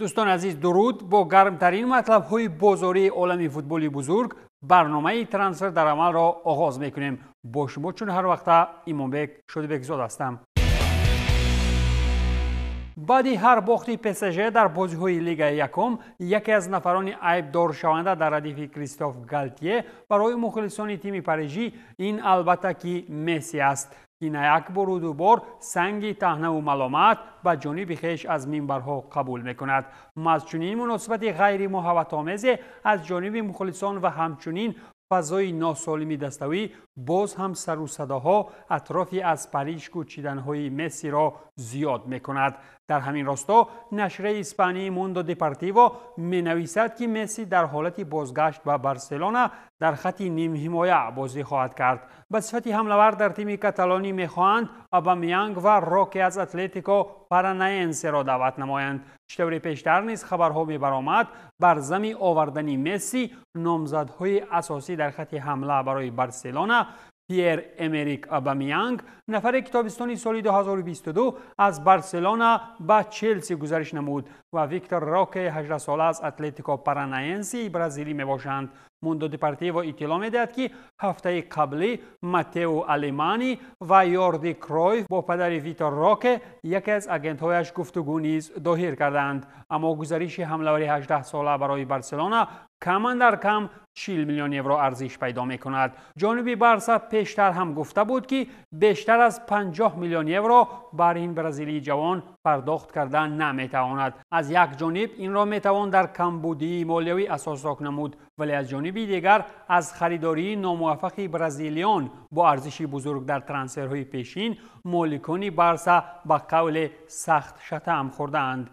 Дӯстони азиз, дуруд. Бо гармтарин матлабҳои бозории олами футболи бузург барномаи «Трансфер дар амалро» оғоз мекунем. Бо шумо чун ҳар вақта Имонбек Шодибекзод ҳастам. Баъди ҳар бохти ПСЖ дар бозиҳои Лигаи якум, яке аз нафарони айбдоршаванда дар радифи Кристоф Галтье барои мухлисони тими парижӣ ин, албатта, ки Месси аст, ки на як бору дубор санги таҳнаву маломат ба ҷониби хеш аз минбарҳо қабул мекунад. Маҳз чунин муносибати ғайримуҳаббатомезе аз ҷониби мухлисон ва ҳамчунин фазои носолими даставӣ боз ҳам сару садоҳо атрофи аз Париж кӯчиданҳои Мессиро зиёд мекунад. Дар ҳамин росто нашрияи испании «Мундо Депортиво» менависад, ки Месси дар ҳолати бозгашт ба Барселона дар хатти нимҳимоя бозӣ хоҳад кард. Ба сифати ҳамлавар дар тими каталонӣ мехоҳанд Абамянг ва Роке аз Атлетико Паранаенсеро даъват намоянд. Чӣ тавре пештар низ хабарҳо мебаромад, бар зами овардани Месси номзадҳои асосӣ дар хатти ҳамла барои Барселона Пьер Эмерик Абамянг, нафаре ки тобистони соли 2022 аз Барселона ба Челси гузариш намуд, ва Виктор Роке, 18сола, аз Атлетико Паранаенси бразилӣ мебошанд. «Мундо Депортиво» иттилоъ медиҳад, ки ҳафтаи қаблӣ Матео Алемани ва Йорди Кройф бо падари Витор Роке, яке аз агентҳояш, гуфтугӯ низ доҳир карданд. Аммо гузариши ҳамлавари 18сола барои Барселона каман дар кам 40 миллион евро арзиш пайдо мекунад. Ҷониби Барса пештар ҳам гуфта буд, ки бештар аз 50 миллион евро бар ин бразилии ҷавон пардохт карда наметавонад. Аз як ҷониб инро метавон дар камбудии молиявӣ асоснок намуд, вале аз ҷониби дигар аз харидории номуваффақи бразилиён бо арзиши бузург дар трансферҳои пешин моликони Барса ба қавле сахт шатам хӯрдаанд.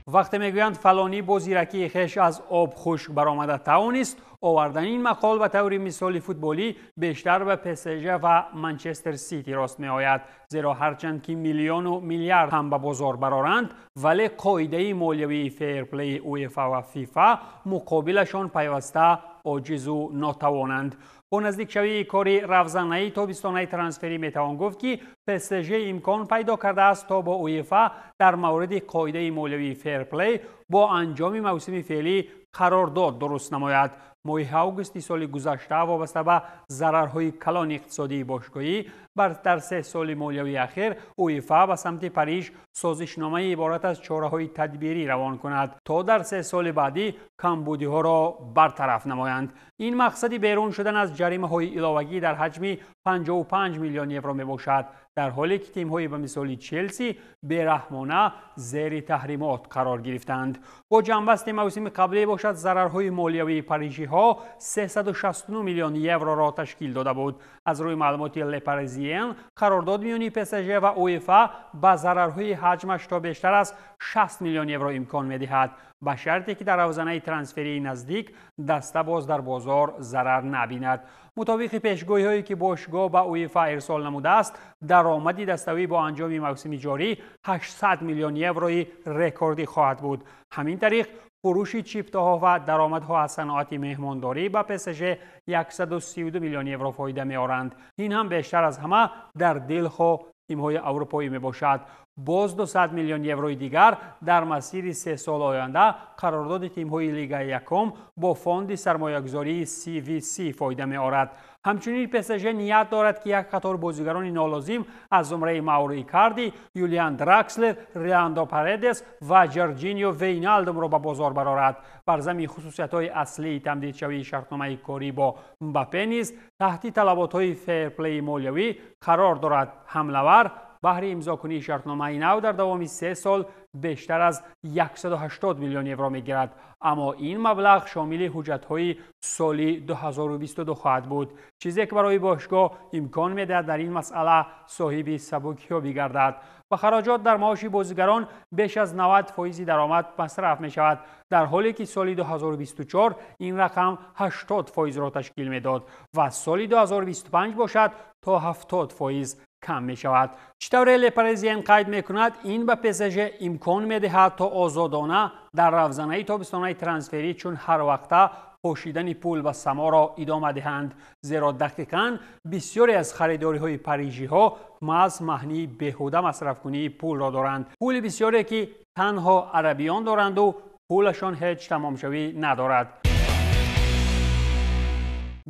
Вақте мегӯянд, фалонӣ бо зиракии хеш аз об хушк баромада тавонист, овардани ин мақол ба таври мисоли футболӣ бештар ба ПСЖ ва Манчестер Сити рост меояд, зеро ҳарчанд ки миллиону миллиард ҳам ба бозор бароранд, вале қоидаи молиявии фейрплеи УЕФА ва ФИФА муқобилашон пайваста оҷизу нотавонанд. Бо наздикшавии кори равзанаи тобистонаи трансферӣ метавон гуфт, ки ПСЖ имкон пайдо кардааст, то бо УЕФА дар мавриди қоидаи молиявии фейрплей бо анҷоми мавсими феълӣ қарордод дуруст намояд. Моҳи августи соли гузашта вобаста ба зарарҳои калони иқтисодии бошгоҳӣ дар 3 соли молиявии ахир УЕФА ба самти Париж созишномаи иборат аз чораҳои тадбирӣ равон кунад, то дар 3 соли баъдӣ камбудиҳоро бартараф намоянд. Ин мақсади берун шудан аз ҷаримаҳои иловагӣ дар ҳаҷми 55 миллион евро мебошад, дар ҳоле ки тимҳои ба мисоли Челси бераҳмона зери таҳримот қарор гирифтанд. Бо ҷамъбасти мавсими қаблӣ бошад, зарарҳои молиявии парижиҳо 369 миллион евроро ташкил дода буд. Аз рӯи маълумоти Ле Паризиен, қарордод миёни ПСЖ ва УЕФА ба зарарҳои ҳаҷмаш то бештар аз 60 миллион евро имкон медиҳад, ба шарте ки дар равзанаи трансферии наздик даста боз дар бозор зарар набинад. Мутобиқи пешгӯиҳое, ки бошгоҳ ба УЕФА ирсол намудааст, даромади даставӣ бо анҷоми мавсими ҷорӣ 800 миллион еврои рекордӣ хоҳад буд. Ҳамин тариқ, фурӯши чиптаҳо ва даромадҳо аз саноати меҳмондорӣ ба ПСЖ 132 миллион евро фоида меоранд. Ин ҳам бештар аз ҳама дар дилхоҳ тимҳои аврупоӣ мебошад. Боз 200 миллион еврои дигар дар масири 3 сол оянда қарордоди тимҳои Лигаи якум бо фонди сармоягузории CVC фоида меорад. Ҳамчунин ПСЖ ният дорад, ки як қатор бозигарони нолозим аз зумраи Мауро Икарди, Юлиан Дракслер, Леандро Паредес ва Ҷорҷинио Вейналдумро ба бозор барорад. Бар зами хусусиятҳои аслии тамдидшавии шартномаи корӣ бо Мбаппе низ таҳти талаботҳои фейрплеи молиявӣ қарор дорад. Ҳамлавар баҳри имзокунии шартномаи нав дар давоми 3 сол бештар аз 180 миллион евро мегирад, аммо ин маблағ шомили ҳуҷҷатҳои соли 2022 хоҳад буд, чизе ки барои бошгоҳ имкон медиҳад дар ин масъала соҳиби сабукиҳо бигардад. Ба хароҷот дар маоши бозигарон беш аз 90 фоизи даромад масраф мешавад, дар ҳоле ки соли 2024 ин рақам 80 фоизро ташкил медод ва соли 2025 бошад то 70 фоиз. кам мешавад. Чӣ тавре Ле Паризиен қайд мекунад, ин ба ПСЖ имкон медиҳад то озодона дар равзанаи тобистонаи трансферӣ чун ҳар вақта пошидани пул ба саморо идома диҳанд, зеро дақиқан бисёре аз харидориҳои парижиҳо маҳз маҳнии беҳуда масрафкунии пулро доранд. Пули бисёре ки танҳо арабиён доранду пулашон ҳеҷ тамомшавӣ надорад.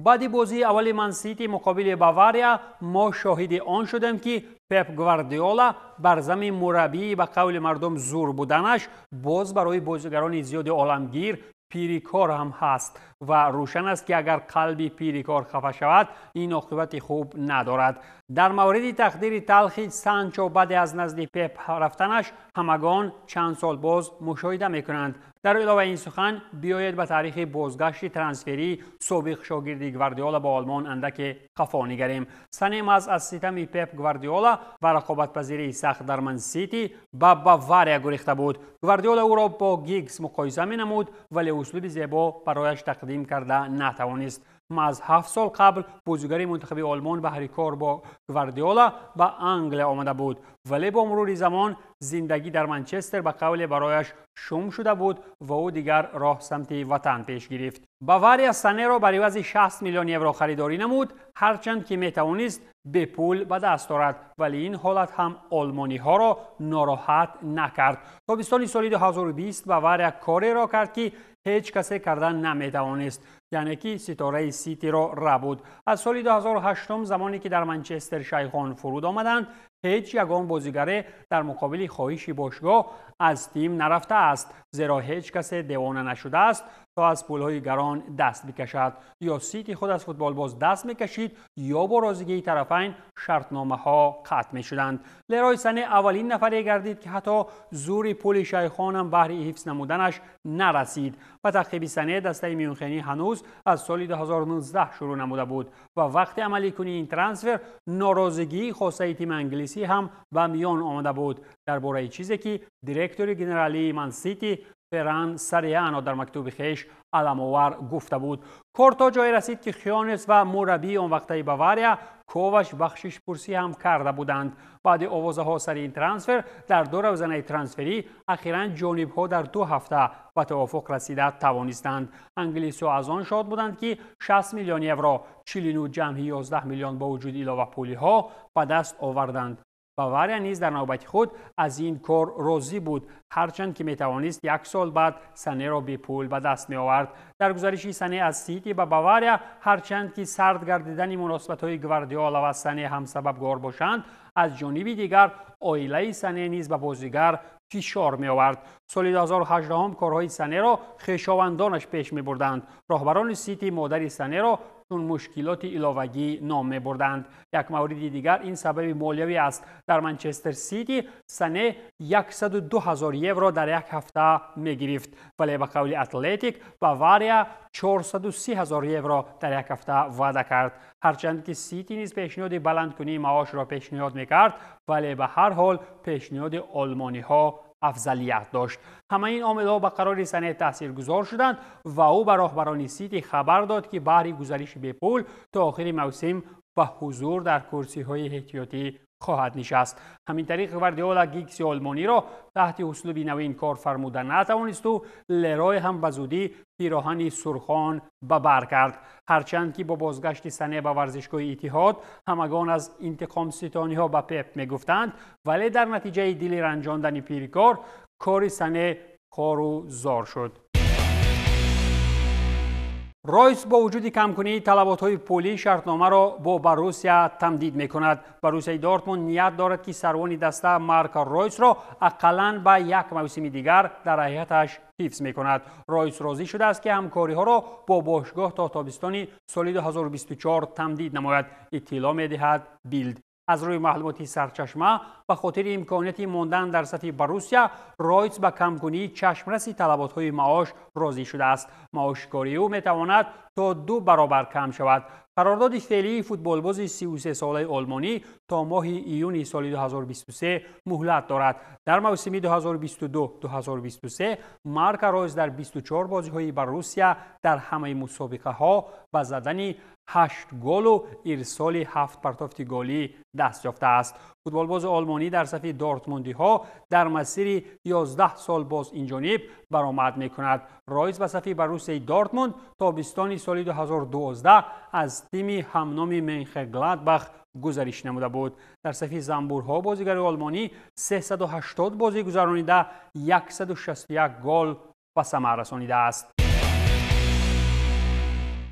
Баъди бозии аввали Ман-Сити муқобили Бавария мо шоҳиди он шудем, ки Пеп Гвардиола бар зами мураббии ба қавли мардум зур буданаш боз барои бозигарони зиёди оламгир пирикор ҳам ҳаст ва рӯшан аст, ки агар қалби пирикор хафа шавад, ин оқибати хуб надорад. Дар мавриди тақдири талхи Санчо баъде аз назди Пеп рафтанаш ҳамагон чанд сол боз мушоҳида мекунанд. Дар иловаи ин сухан биёед ба таърихи бозгашти трансферии собиқ шогирди Гвардиола ба Олмон андаке қафо нигарем. Сане маҳз аз ситами Пеп Гвардиола ва рақобатпазирии сахт дар Ман-Сити ба Бавария гурехта буд. Гвардиола ӯро бо Гигс муқоиса менамуд, вале услуби зебо барояш тақдим карда натавонист. Маҳз 7 сол қабл бозигари мунтахаби Олмон баҳри кор бо Гвардиола ба Англия омада буд, вале бо мурури замон зиндагӣ дар Манчестер ба қавле барояш шум шуда буд ва ӯ дигар роҳ самти ватан пеш гирифт. Бавария Санеро бар ивази 60 миллион евро харидорӣ намуд, ҳарчанд ки метавонист бепул ба даст орад, вале ин ҳолат ҳам олмониҳоро нороҳат накард. Тобистони соли 2020 Бавария кореро кард, ки ҳеҷ касе кардан наметавонист, яъне ки ситораи Ситиро рабуд. Аз соли 2008, замоне ки дар Манчестер шайхон фуруд омаданд, ҳеҷ ягон бозигаре дар муқобили хоҳиши бошгоҳ аз тим нарафтааст, зеро ҳеҷ касе девона нашудааст то аз пулҳои гарон даст бикашад. Ё Сити худ аз футболбоз даст мекашид, ё бо розигии тарафайн шартномаҳо қатъ мешуданд. Лерой Сане аввалин нафаре гардид, ки ҳатто зури пули шайхонам баҳри ҳифз намуданаш нарасид. Ба таъқиби Сане дастаи Мюнхенӣ ҳанӯз аз соли 2019 шурӯъ намуда буд ва вақти амаликунии ин трансфер норозигии хосаи тими англисӣ ҳам ба миён омада буд дар бораи чизе, ки директори генералии Ман-Сити Ферран Сориано дар мактуби хеш аламовар гуфта буд. Кор то ҷое расид, ки Хёнес ва мураббии он вақтаи Бавария Коваш бахшишпурсӣ ҳам карда буданд. Баъди овозаҳо сари ин трансфер дар ду равзанаи трансферӣ ахиран ҷонибҳо дар 2 ҳафта ба тавофуқ расида тавонистанд. Англисҳо аз он шод буданд, ки 60 миллион евро, 49 ҷамъи 11 миллион бо вуҷуди иловапулиҳо ба даст оварданд. Бавария низ дар навбати худ аз ин кор розӣ буд, ҳарчанд ки метавонист як сол баъд Санеро бепул ба даст меовард. Дар гузариши Сане аз Сити ба Бавария, ҳарчанд ки сард гардидани муносибатҳои Гвардиола ва Сане ҳам сабабгор бошанд, аз ҷониби дигар оилаи Сане низ ба бозигар фишор меовард. Соли 2018 корҳои Санеро хешовандонаш пеш мебурданд. Роҳбарони Сити модари Санеро чун мушкилоти иловагӣ ном мебурданд. Як мавриди дигар ин сабаби молиявӣ аст. Дар Манчестер Сити Сане 102 ҳазор евро дар як ҳафта мегирифт, вале ба қавли Атлетик Бавария 430 ҳазор евро дар як ҳафта ваъда кард. Ҳарчанд ки Сити низ пешниҳоди баландкунии маошро пешниҳод мекард, вале ба ҳар ҳол пешниҳоди олмониҳо афзалият дошт. Ҳамаи ин омилҳо ба қарори Сане таъсиргузор шуданд ва ӯ ба роҳбарони Сити хабар дод, ки баҳри гузариши бепул то охири мавсим ба ҳузур дар курсиҳои эҳтиётӣ хоҳад нишаст. Ҳамин тариқ Гвардиола Гигси олмониро таҳти услуби навин кор фармуда натавонисту Лерой ҳам ба зудӣ пироҳани сурхон ба бар кард. Ҳарчанд ки бо бозгашти Сане ба варзишгоҳи Иттиҳод ҳамагон аз интиқомситониҳо ба Пеп мегуфтанд, вале дар натиҷаи дили ранҷондани пирикор кори Сане хору зор шуд. Ройс бо вуҷуди камкунии талаботҳои пулӣ шартномаро бо Боруссия тамдид мекунад. Боруссияи Дортмунд ният дорад, ки сарвони даста Марко Ройсро ақаллан ба як мавсими дигар дар ҳайаташ ҳифз мекунад. Ройс розӣ шудааст, ки ҳамкориҳоро бо бошгоҳ то тобистони соли 2024 тамдид намояд, иттилоъ медиҳад Билд. Аз рӯи маълумоти сарчашма, ба хотири имконияти мондан дар сафи Боруссия, Ройс ба камкунии чашмраси талаботҳои маош розӣ шудааст. Маошкории ӯ метавонад то 2 баробар кам шавад. Қарордоди феълии футболбози 33-солаи олмонӣ то моҳи июни соли 2023 муҳлат дорад. Дар мавсими 2022-2023 Марко Ройс дар 24 бозиҳои Боруссия дар ҳамаи мусобиқаҳо ба задани 8 голу ирсоли 7 партофти голӣ даст ёфтааст. Футболбози олмонӣ дар сафи дортмундиҳо дар масири 11 сол боз инҷониб баромад мекунад. Ройс ба сафи Боруссияи Дортмунд тобистони соли 2012 аз тими ҳамноми Менхенгладбах гузариш намуда буд. Дар сафи замбурҳо бозигари олмонӣ 380 бозӣ гузаронида 161 гол ба самар расонидааст.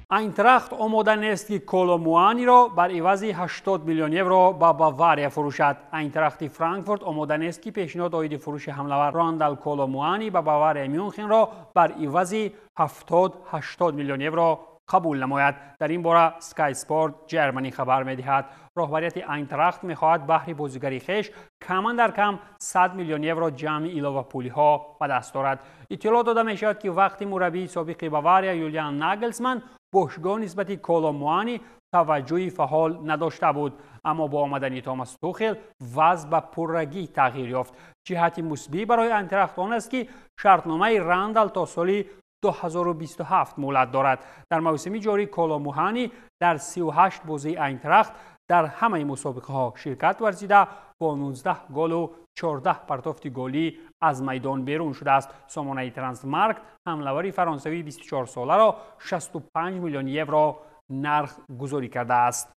Айнтрахт омода нест, ки Коло Муаниро бар ивази 80 миллион евро ба Бавария фурӯшад. Айнтрахти Франкфурт омода нест, ки пешниҳод оиди фурӯши ҳамлавар Рандал Коло Муани ба Бавария Мюнхенро бар ивази 70-80 миллион евро қабул намояд. Дар ин бора Sky Sport Germany хабар медиҳад. Роҳбарияти Айнтрахт мехоҳад баҳри бозигари хеш каман дар кам 100 миллион евро ҷамъи иловапулиҳо ба даст дорад. Иттилоъ дода мешавад, ки вақти мураббии собиқи Бавария Юлиан Нагелсман бошгоҳ нисбати Коло Муани таваҷҷӯҳи фаъол надошта буд, аммо бо омадани Томас Тухел вазъ ба пуррагӣ тағйир ёфт. Ҷиҳати мусбӣ барои Айнтрахт он аст, ки шартномаи Рандал то соли 2027 муҳлат дорад. Дар мавсими ҷорӣ Коло Муҳани дар 38 бозии Айнтрахт дар ҳамаи мусобиқаҳо ширкат варзида бо 19 голу 14 партофти голӣ аз майдон берун шудааст. Сомонаи Трансмаркт ҳамлавари фаронсавии 24-соларо 65 миллион евро нарх гузорӣ кардааст.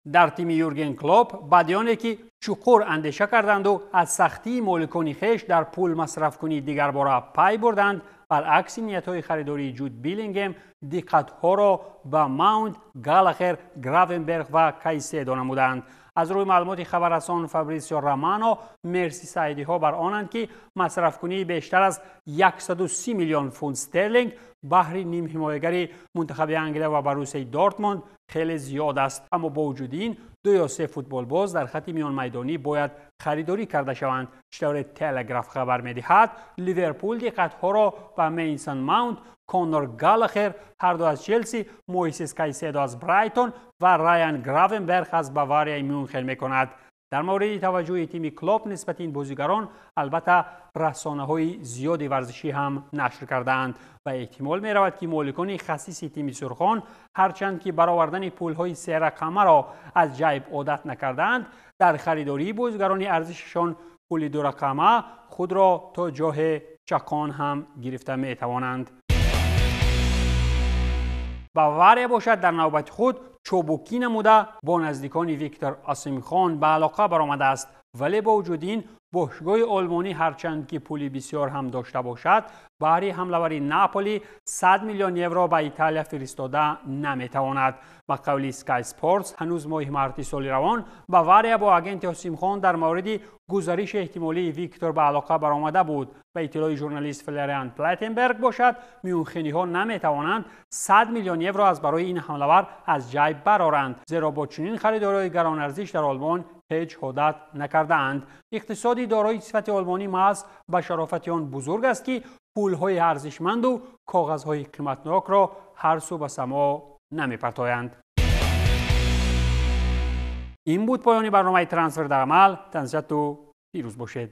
Дар тими Юрген Клоп баъди оне ки чуқур андеша карданду аз сахтии моликони хеш дар пул масрафкунӣ дигарбора пай бурданд, баръакси ниятҳои харидории Ҷуд Билингем диққатҳоро ба Маунт, Галахер, Гравенберг ва Кайседо намуданд. Аз рӯи маълумоти хабаррасон Фабрисио Романо, мерсисайдиҳо бар онанд, ки масрафкунии бештар аз 130 миллион фунт стерлинг баҳри нимҳимоягари мунтахаби Англия ва Боруссияи Дортмунд хеле зиёд аст. Аммо бо вуҷуди ин 2 ё 3 футболбоз дар хатти миёнмайдонӣ бояд харидорӣ карда шаванд. Чӣ тавре Телеграф хабар медиҳад, Ливерпул диққатҳоро ба Мейсон Маунт, Конор Галахер ҳарду аз Челси, Моисес Кайседо аз Брайтон ва Райан Гравенберг аз Баварияи Мюнхен мекунад. Дар мавриди таваҷҷӯҳи тими Клоп нисбати ин бозигарон албатта расонаҳои зиёди варзишӣ ҳам нашр кардаанд ва эҳтимол меравад, ки моликони хасиси тими сурхон ҳарчанд ки баровардани пулҳои серақамаро аз ҷайб одат накардаанд, дар харидории бозигарони арзишашон пули дурақама худро то ҷоҳе чақон ҳам гирифта метавонанд. Бавария бошад, дар навбати худ чобукӣ намуда бо наздикони Виктор Осимхон ба алоқа баромадааст. Вале бо вуҷуди ин бошгоҳи олмонӣ ҳарчанд ки пули бисёр ҳам дошта бошад, баҳри ҳамлавари Наполи 100 миллион евро ба Италия фиристода наметавонад. Ба қавли Sky Sports, ҳанӯз моҳи марти соли равон Бавария бо агенти Осимхон дар мавриди гузариши эҳтимолии Виктор ба алоқа баромада буд. Ба иттилои журналист Флориан Платтенберг бошад, мюнхениҳо наметавонанд 100 миллион евро аз барои ин ҳамлавар аз ҷайб бароранд, зеро бо чунин харидориҳои гаронарзиш дар Олмон ҳеҷ одат накардаанд. Иқтисоди дорои сифати олмонӣ маҳз ба шарофати он бузург аст, ки пулҳои арзишманду коғазҳои қиматнокро ҳар сӯ ба само намепартоянд. Ин буд поёни барномаи Трансфер дар амал. Тансиҳату пирӯз бошед.